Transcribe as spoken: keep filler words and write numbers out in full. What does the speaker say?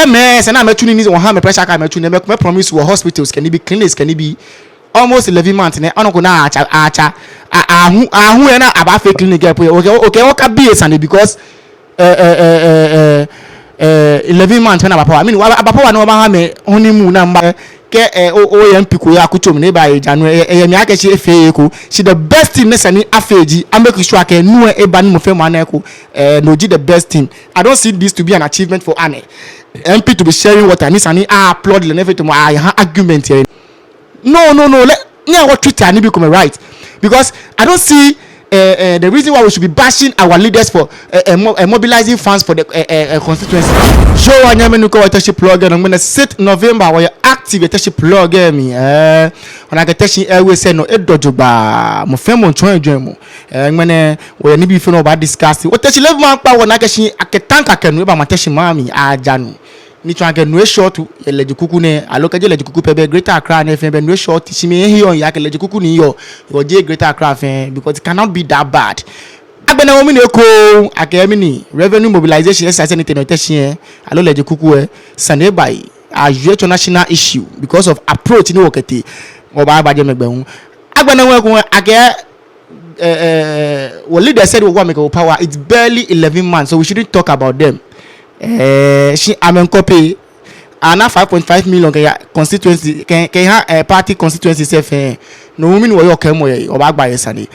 Mɛi, esa ni amɛtsu nii ni wɔha amɛ pressure akɛ amɛtsu nii, amɛkɛ amɛ promise wɔ hospitals kɛ nibii, clinics kɛ nibii. Almost eleven months nɛ, anɔkwale ni atsa, atsa, a, ahu, ahu yɛ ni abaafee clinic yɛ po. Okay, okay, okabi esane because, eh, eh, eh, eh, eh, eh, eleven months ni abaa power. I mean, wa, abaa power ni wɔbaaha amɛ honeymoon ni amɛba. Kɛ, eh, o, oyɛ MP ko yɛ akutso mli ni eba eja nuu, eh, eh, mi akɛ shi efee eko. Shi the best thing ni esa ni afee ji, amake sure akɛ nuu lɛ eba ni mɔ fɛɛ mɔ ana eko. Eh, no ji the best thing. I don't see this to be an achievement for Anne. MP to be sharing water, ni esa ni a applaud lɛ ni everything, aha argument yɛ. No, no, no. Let me, I want Twitter, nibii komɛi, right? Because I don't see, uh, uh, the reason why we should be bashing our leaders for, uh, uh, mo-, uh, mobilizing funds for the, uh, uh, uh, constituency. Yoo, anyɛmimɛi, nɔ ko wɔte shi Plug lɛ nɔ, ŋmɛnɛ sixth November, wɔyɛ active yɛ Teshie Plug lɛ mli. Eh, wɔna akɛ Teshie Airways lɛ nɔ edɔ jogbaŋŋ, mɔ fɛɛ mɔ miitsɔɔ ejwɛŋmɔ. Eh, ŋmɛnɛ wɔyɛ nibii fɛɛ ni wɔbaa discuss. Wɔ Teshie level maŋ kpa wɔna akɛ shi akɛ tanker kɛ nu eba maŋ Teshie maŋ mli aja nu. Ni tsɔɔ akɛ nu eshort yɛ Ledzokuku nɛɛ, aloo kɛjɛ Ledzokuku pɛ, bɛ Greater Accra nɛɛ fɛɛ bɛ nu eshort, shi miheɔ miyeɔ akɛ Ledzokuku ni yɔɔ, yɔɔ jeee Greater Accra fɛɛ, because it cannot be that bad. Agbɛnɛ wɔmiiwie ekoŋŋ akɛ mɛni, revenue mobilization exercise ni tee nɔ yɛ Teshie lɛ, aloo Ledzokuku lɛ, sane lɛ eba yi, awie tsɔ national issue because of approach ni wɔkɛtee, wɔbaaba jɛmɛ gbɛ hu. Agbɛnɛ wɔmiiwie ekoŋŋ akɛ eh, eh, wɔ leaders lɛ wɔkɛ amɛ kɛ wɔ power, it's barely eleven months, so we shouldn't talk about them. Eh, shi amɛmiikɔ pɛ, ana five point five million kɛya constituency, kɛ, kɛha, eh, party constituency lɛ fɛɛ. No mli ni wɔyɔɔ kɛɛmɔ yɛ, wɔbaagba yɛ sane.